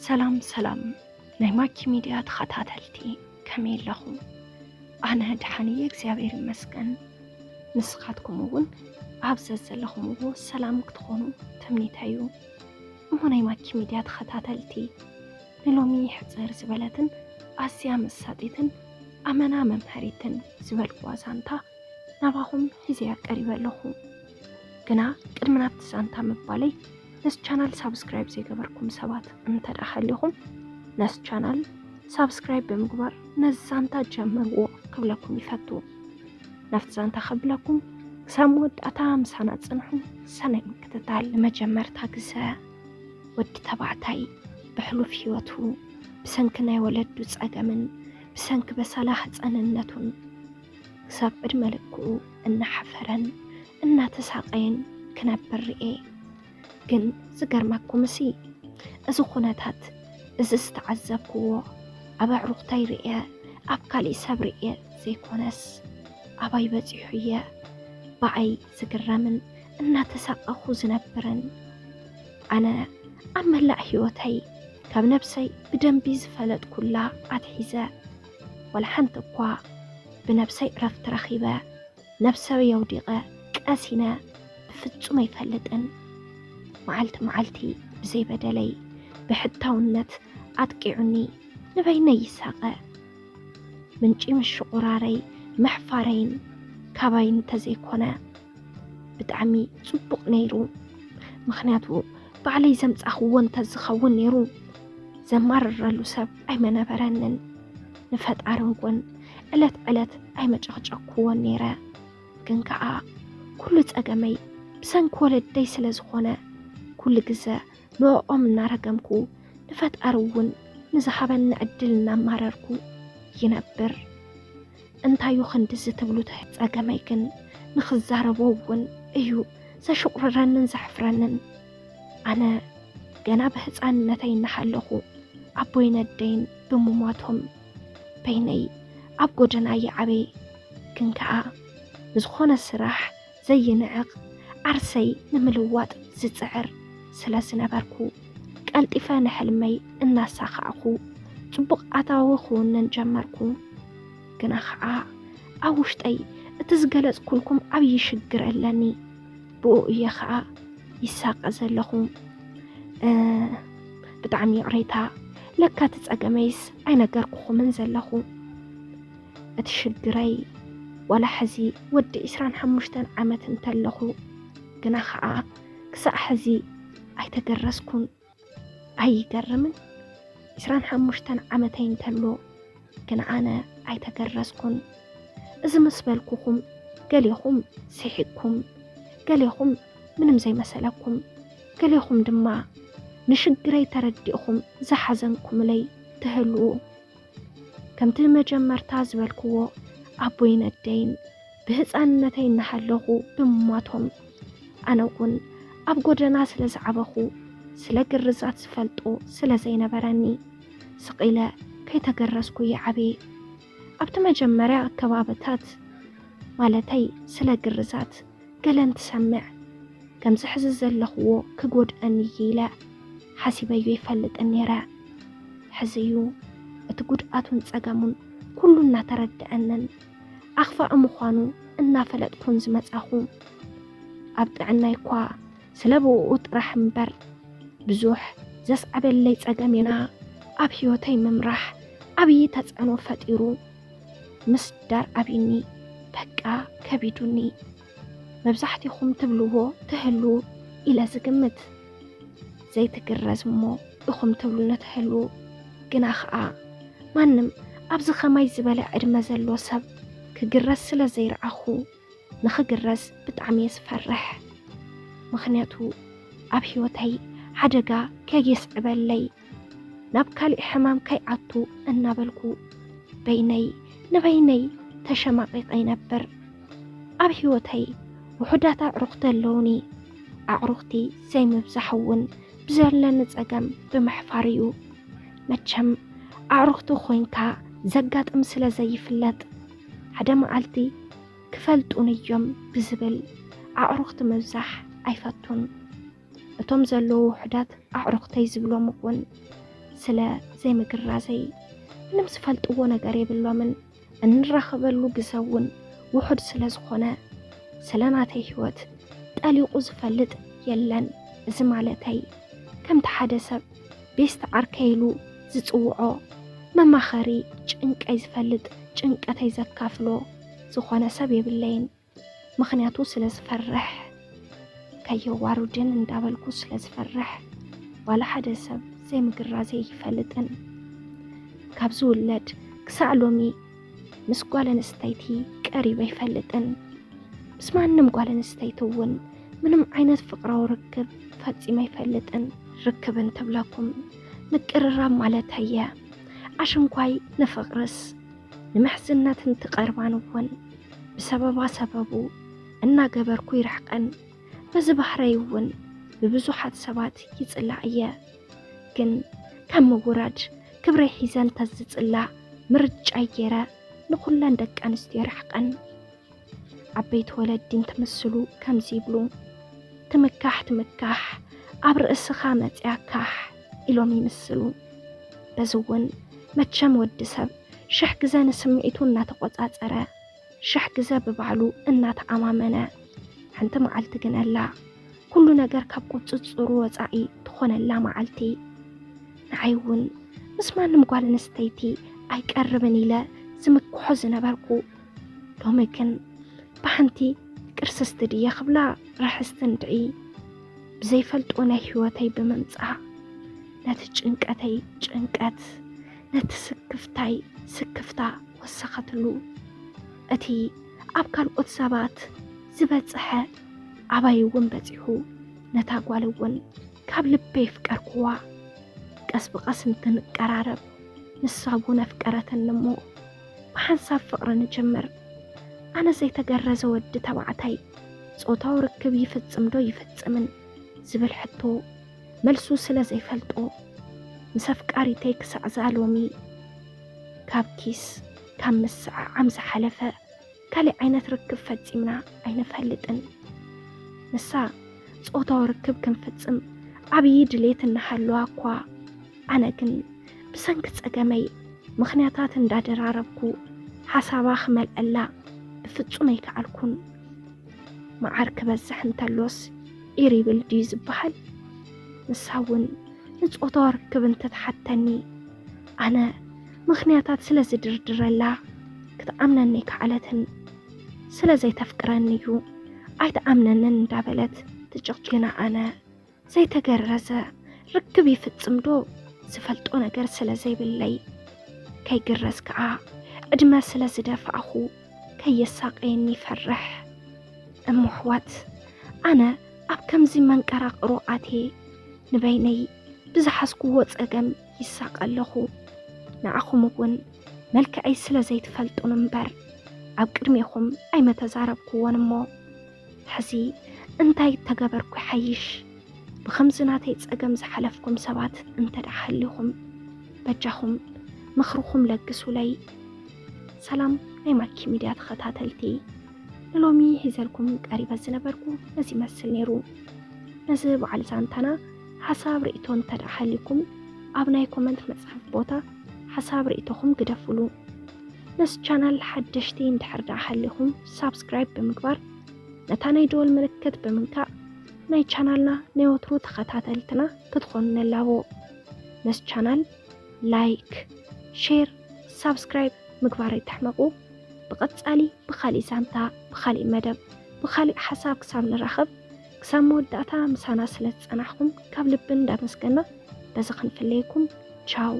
ሰላም ሰላም ናይ ማኪ ሚድያ ተኸታተልቲ፣ ከመይ ኣለኹም? ኣነ ደሓን እየ እግዚኣብሔር ይመስገን። ንስኻትኩም እውን ኣብ ዘዘለኹምዎ ሰላም ክትኾኑ ትምኒተይ እዩ። እሞ ናይ ማኪ ሚድያ ተኸታተልቲ፣ ንሎሚ ሕፅር ዝበለትን ኣዝያ መሳጢትን ኣመና መምሃሪትን ዝበልኩዋ ዛንታ ናባኹም ሒዘያ ቀሪበ ኣለኹ። ግና ቅድሚ ናብቲ ዛንታ ምባለይ ነዚ ቻናል ሳብስክራይብ ዘይገበርኩም ሰባት እንተ ደኣ ሃሊኹም ነዚ ቻናል ሳብስክራይብ ብምግባር ነዚ ዛንታ ጀምርዎ ክብለኩም ይፈቱ። ናብቲ ዛንታ ከብለኩም ክሳብ መወዳእታ ምሳና ጽንሑ። ሰናይ ምክትታል። ንመጀመርታ ግዘ ወዲ ተባዕታይ ብሕሉፍ ህይወቱ ብሰንኪ ናይ ወለዱ ጸገምን ብሰንኪ በሰላ ህጸንነቱን ክሳብ ዕድመ ልክኡ እናሓፈረን እናተሳቐየን ክነብር ርኤ። ግን ዝገርመኩምሲ እዚ ኩነታት እዚ ዝተዓዘብክዎ ኣብ ኣዕሩኽተይ ርእየ ኣብ ካሊእ ሰብ ርእየ ዘይኮነስ ኣባይ በጺሑ እየ ብኣይ ዝግረምን እናተሳቐኹ ዝነብርን። ኣነ ኣብ መላእ ህይወተይ ካብ ነብሰይ ብደንቢ ዝፈለጥኩላ ኣትሒዘ ዋላ ሓንቲ እኳ ብነብሰይ ዕረፍቲ ረኺበ ነብሰይ ኣውዲቐ ቀሲነ ብፍጹም ኣይፈልጥን። መዓልቲ መዓልቲ ብዘይበደለይ ብሕታውነት ኣጥቂዑኒ ንበይነይ ይሳቐ። ምንጪ ምሽቑራረይ መሕፋረይን ካባይ እንተዘይኮነ ብጣዕሚ ጽቡቕ ነይሩ። ምኽንያቱ ባዕለይ ዘምጻኽዎ እንተዝኸውን ነይሩ ዘማርረሉ ሰብ ኣይመነበረንን። ንፈጣሪ እውን ዕለት ዕለት ኣይመጨቕጨቕኩዎን ነይረ። ግን ከኣ ኩሉ ጸገመይ ብሰንኪ ወለደይ ስለ ዝኾነ ኩሉ ግዘ ንዕኦም እናረገምኩ ንፈጣሪ እውን ንዝሃበኒ ዕድል እናማረርኩ ይነብር። እንታዩ ክንድዚ ትብሉ ትሕ-? ጸገመይ ግን ንኽዛረቦ እውን እዩ ዘሽቑርረንን ዘሕፍረንን። ኣነ ገና ብህፃንነተይ እናሃለኹ ኣቦይን ኣደይን ብምሟቶም በይነይ ኣብ ጎደና ይዓበይ። ግን ከኣ ብዝኾነ ስራሕ ዘይንዕቕ ዓርሰይ ንምልዋጥ ዝጽዕር ስለ ዝነበርኩ ቀልጢፈ ንሕልመይ እናሳኻዕኩ ጽቡቕ ኣታዊ ክውንን ጀመርኩ። ግና ኸዓ ኣብ ውሽጠይ እቲ ዝገለጽኩልኩም ዓብዪ ሽግር ኣለኒ። ብኡ እየ ኸዓ ይሳቐ ዘለኹ። እ፣ ብጣዕሚ ይቕሬታ፣ ለካ እቲ ጸገመይስ ኣይነገርኩኹምን ዘለኹ። እቲ ሽግረይ ዋላ ሕዚ ወዲ ዒስራን ሓሙሽተን ዓመት እንተለኹ፣ ግና ኸዓ ክሳዕ ሕዚ ኣይተገረዝኩን። ኣይገርምን? ዒስራን ሓሙሽተን ዓመተይ እንተሎ ግን ኣነ ኣይተገረዝኩን። እዚ ምስ በልኩኹም ገሌኹም ስሒቕኩም፣ ገሌኹም ምንም ዘይመሰለኩም፣ ገሌኹም ድማ ንሽግረይ ተረዲእኹም ዝሓዘንኩምለይ ትህልዉ። ከምቲ መጀመርታ ዝበልክዎ ኣቦይን ኣደይን ብህፃንነተይ እናሃለኹ ብምሟቶም ኣነ እውን ኣብ ጎደና ስለ ዝዓበኹ ስለ ግርዛት ዝፈልጦ ስለ ዘይነበረኒ ስቕ ኢለ ከይተገረዝኩ እየ ዓብየ። ኣብቲ መጀመርያ ከባብታት ማለተይ ስለ ግርዛት ገለ እንትሰምዕ ከምዚ ሕዚ ዘለኽዎ ክጎድኣኒ እዩ ኢለ ሓሲበዮ ኣይፈልጥን ነይረ። ሕዚ እዩ እቲ ጉድኣቱን ጸገሙን ኩሉ እናተረድኣንን ኣኽፋኢ ምዃኑ እናፈለጥኩን ዝመጻኹ። ኣብ ጥዕናይ እኳ ስለ ብእኡ ጥራሕ እምበር ብዙሕ ዘስዓበለይ ጸገም የና ኣብ ህይወተይ ምምራሕ ዓብዪ ተጽዕኖ ፈጢሩ። ምስ ዳር ኣብዩኒ በቃ ከቢዱኒ። መብዛሕትኹም ትብልዎ ትህሉ ኢለ ዝግምት። ዘይትግረዝ እሞ ኢኹም ትብሉኒ ትህሉ። ግና ኸዓ ማንም ኣብዚ ኸማይ ዝበለ ዕድመ ዘሎ ሰብ ክግረዝ ስለ ዘይረኣኹ ንኽግረዝ ብጣዕሚ እየ ዝፈርሕ። ምኽንያቱ ኣብ ህይወተይ ሓደጋ ከየስዕበለይ ናብ ካሊእ ሕማም ከይኣቱ እናበልኩ በይነይ ንበይነይ ተሸማቒቐ ይነብር። ኣብ ህይወተይ ውሑዳት ኣዕሩኽቲ ኣለዉኒ። ኣዕሩኽቲ ዘይምብዛሕ እውን ብዘለኒ ጸገም ብምሕፋር እዩ። መቸም ኣዕሩኽቲ ኮይንካ ዘጋጥም ስለ ዘይፍለጥ ሓደ መዓልቲ ክፈልጡን እዮም ብዝብል ኣዕሩኽቲ ምብዛሕ ኣይፈቱን። እቶም ዘለዉ ውሑዳት ኣዕሩኽተይ ዝብሎም እውን ስለ ዘይምግራዘይ ምንም ዝፈልጥዎ ነገር የብሎምን። እንራኸበሉ ግዘ እውን ውሑድ ስለ ዝኾነ፣ ስለ ናተይ ህይወት ጠሊቑ ዝፈልጥ የለን። እዚ ማለተይ፣ ከምቲ ሓደ ሰብ ቤስት ዓርከይ ኢሉ ዝጽውዖ፣ መማኸሪ፣ ጭንቀይ ዝፈልጥ፣ ጭንቀተይ ዘካፍሎ ዝኾነ ሰብ የብለይን። ምኽንያቱ ስለ ዝፈርሕ፣ ከየዋርድን እንዳበልኩ ስለ ዝፈርሕ፣ ዋላ ሓደ ሰብ ዘይምግራዘይ ይፈልጥን። ካብ ዝውለድ ክሳዕ ሎሚ ምስ ጓል ኣንስተይቲ ቀሪበ ኣይፈልጥን። ምስ ማንም ጓል ኣንስተይቲ እውን ምንም ዓይነት ፍቕራዊ ርክብ ፈጺመ ኣይፈልጥን። ርክብ እንትብለኩም ምቅርራብ ማለት እየ። ኣሽንኳይ ንፍቕርስ ንምሕዝነት እንትቐርባን እውን ብሰበባ ሰበቡ እናገበርኩ ይርሕቐን። በዚ ባህረይ እውን ብብዙሓት ሰባት ይጽላእ እየ። ግን ካብ ምውራድ ክብረይ ሒዘ እንተዝጽላእ ምርጫይ ገይረ ንኹለን ደቂ ኣንስትዮ ይርሕቐን። ዓበይቲ ወለዲ እንትምስሉ ከምዚ ይብሉ፣ "ትምካሕ ትምካሕ ኣብ ርእስኻ መጽያ ካሕ" ኢሎም ይምስሉ። በዚ እውን መቸም ወዲ ሰብ ሽሕ ግዘ ንስምዒቱ እናተቖጻጸረ፣ ሽሕ ግዘ ብባዕሉ እናተኣማመነ፣ ሓንቲ መዓልቲ ግን ኣላ፣ ኩሉ ነገር ካብ ቁጽጽሩ ወጻኢ ትኾነላ መዓልቲ። ንዓይ እውን ምስ ማንም ጓል ኣንስተይቲ ኣይቀርብን ኢለ ዝምክሖ ዝነበርኩ፣ ሎሚ ግን ብሓንቲ ቅርስስቲ ድየ ክብላ ርሕስቲ እንድዒ፣ ብዘይፈልጦ ናይ ህይወተይ ብምምጻእ፣ ነቲ ጭንቀተይ ጭንቀት፣ ነቲ ስክፍታይ ስክፍታ ወሰኸትሉ። እቲ ኣብ ካልኦት ሰባት ዝበጽሐ ኣባይ እውን በጺሑ፣ ነታ ጓል እውን ካብ ልበይ የፍቀርኩዋ። ቀስ ብቐስ እንትንቀራረብ፣ ንሳ እውን ኣፍቀረትኒ እሞ ብሓንሳብ ፍቕሪ ንጅምር። ኣነ ዘይተገረዘ ወዲ ተባዕታይ ጾታዊ ርክብ ይፍጽም ዶ ይፍጽምን ዝብል ሕቶ መልሱ ስለ ዘይፈልጦ፣ ምስ ኣፍቃሪተይ ክሳዕ እዛ ሎሚ ካብ ኪስ ካብ ምስዕዓም ዝሓለፈ ካልእ ዓይነት ርክብ ፈጺምና ኣይንፈልጥን። ንሳ ጾታዊ ርክብ ክንፍጽም ዓብዪ ድሌት እናሃለዋ እኳ፣ ኣነ ግን ብሰንኪ ጸገመይ ምኽንያታት እንዳደራረብኩ ሓሳባ ክመልኣላ ብፍጹም ኣይከኣልኩን። መዓር ክበዝሕ እንተሎስ ዒር ይብል ድዩ ዝበሃል? ንሳ እውን ንጾታዊ ርክብ እንተትሓተኒ፣ ኣነ ምኽንያታት ስለ ዝድርድረላ፣ ክትኣምነኒ ከኣለትን፣ ስለ ዘይተፍቅረኒ እዩ ኣይትኣምነንን እንዳበለት ትጭቕጭቕ። ግና ኣነ ዘይተገረዘ ርክብ ይፍጽም ዶ ዝፈልጦ ነገር ስለ ዘይብለይ፣ ከይግረዝ ከኣ ዕድመ ስለ ዝደፋእኹ ከየሳቐየኒ ይፈርሕ። እሞ ኣሕዋት፣ ኣነ ኣብ ከምዚ መንቀራቕሮ ኣትየ ንበይነይ ብዝሓዝኩዎ ጸገም ይሳቐ ኣለኹ። ንዓኹም እውን መልክዐይ ስለ ዘይትፈልጡን እምበር፣ ኣብ ቅድሜኹም ኣይመተዛረብኩዎን እሞ፣ ሕዚ እንታይ እተገበርኩ ይሓይሽ? ብኸምዚ ናተይ ጸገም ዝሓለፍኩም ሰባት እንተ ደኣ ሃሊኹም፣ በጃኹም ምኽርኹም ለግሱለይ። ሰላም ናይ ማኪ ሚድያ ተኸታተልቲ፣ ንሎሚ ሒዘልኩም ቀሪበ ዝነበርኩ ነዚ ይመስል ነይሩ። ነዚ በዓል ዛንታና ሓሳብ ርእይቶ እንተ ደኣ ሃሊኩም፣ ኣብ ናይ ኮመንት መጽሓፍ ቦታ ሓሳብ ርእይቶኹም ግደፉሉ። ነዚ ቻናል ሓደሽቲ እንድሕር ደኣ ሃሊኹም፣ ሳብስክራይብ ብምግባር፣ ነታ ናይ ደወል ምልክት ብምንካእ፣ ናይ ቻናልና ናይ ወትሩ ተኸታተልትና ክትኾኑ ንላቦ። ነዚ ቻናል ላይክ፣ ሼር፣ ሳብስክራይብ ምግባር ኣይትሕመቑ። ብቐጻሊ ብኻሊእ ዛንታ፣ ብኻሊእ መደብ፣ ብኻሊእ ሓሳብ ክሳብ ንራኸብ፣ ክሳብ መወዳእታ ምሳና ስለ ዝጸናሕኩም ካብ ልቢ እንዳመስገና በዚ ክንፍለየኩም። ቻው።